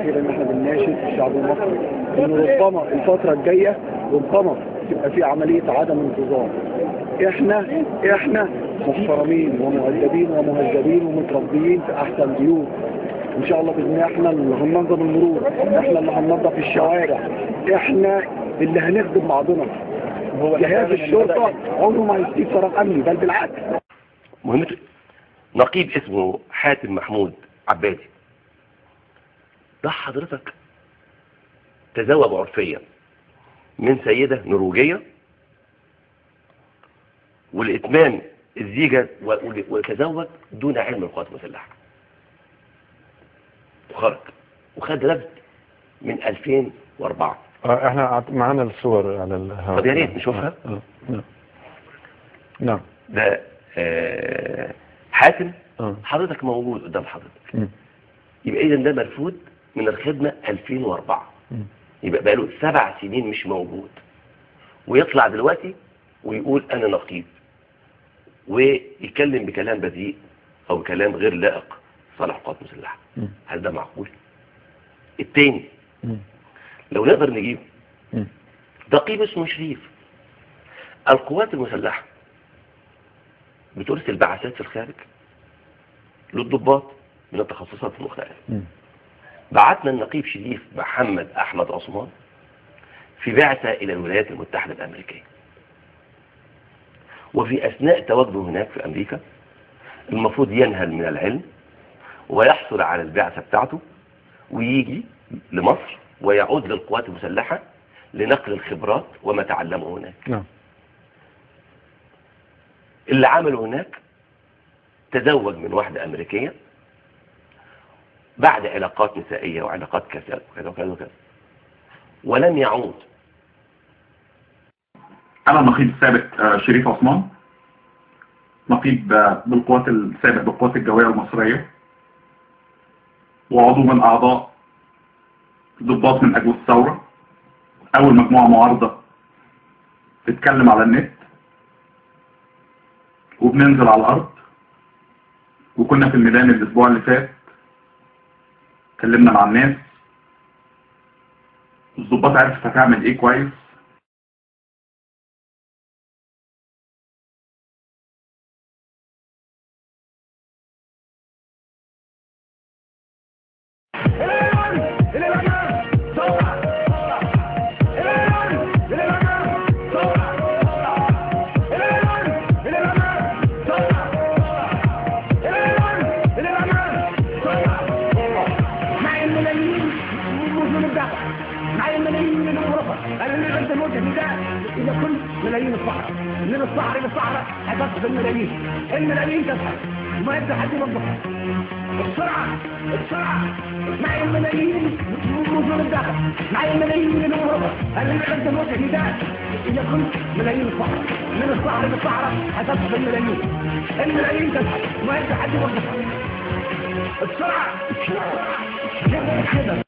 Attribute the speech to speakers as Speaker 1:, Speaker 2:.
Speaker 1: الاخيرة ان احنا بنناشد الشعب المصري ان ربما الفترة الجاية ربما تبقى في عملية عدم انتظام. احنا محترمين ومؤدبين ومهذبين ومتربيين في احسن بيوت ان شاء الله باذن الله. احنا اللي هننظم المرور، احنا اللي هننظف الشوارع، احنا اللي هنخدم بعضنا. جهاز الشرطة عمره ما هيسيب فراغ امني، بل بالعكس.
Speaker 2: مهمته نقيب اسمه حاتم محمود عبادي، ده حضرتك تزوج عرفيا من سيدة نرويجية، والإتمام الزيجة وتزوج دون علم القوات المسلحة، وخرج وخد رفد من 2004.
Speaker 3: احنا معانا الصور على الهواء.
Speaker 2: طب يا ريت نشوفها.
Speaker 3: نعم.
Speaker 2: ده حاتم حضرتك موجود قدام حضرتك. يبقى اذا ده مرفوض من الخدمة 2004. يبقى بقاله 7 سنين مش موجود، ويطلع دلوقتي ويقول انا نقيب، ويتكلم بكلام بذيء او كلام غير لائق صالح قوات مسلحة. هل ده معقول؟ التاني لو نقدر نجيب نقيب اسمه شريف. القوات المسلحة بترسل بعثات في الخارج للضباط من التخصصات المختلفة. بعتنا النقيب شريف محمد أحمد عثمان في بعثة إلى الولايات المتحدة الأمريكية، وفي أثناء تواجده هناك في أمريكا المفروض ينهل من العلم ويحصل على البعثة بتاعته ويجي لمصر ويعود للقوات المسلحة لنقل الخبرات وما تعلمه هناك.
Speaker 3: نعم.
Speaker 2: اللي عمله هناك تزوج من واحدة أمريكية بعد علاقات نسائية وعلاقات كذا وكذا وكذا وكذا، ولم يعود.
Speaker 4: أنا النقيب السابق شريف عثمان، نقيب بالقوات السابق بالقوات الجوية المصرية، وعضو من أعضاء ضباط من أجل الثورة، أول مجموعة معارضة تتكلم على النت، وبننزل على الأرض، وكنا في الميدان الأسبوع اللي فات، اتكلمنا مع الناس، الضباط عرفت هتعمل إيه كويس.
Speaker 5: ملايين الصحراء، من الصحراء للصحراء هتصل الملايين، الملايين تزحف وما يقدر حد يوقفها. بسرعة بسرعة معي الملايين وجود الداخل، معي الملايين من اوروبا، انا اللي قدم وجه نداء الى كل ملايين الصحراء، من الصحراء للصحراء هتصل الملايين، الملايين تزحف وما يقدر حد يوقفها. بسرعة بسرعة.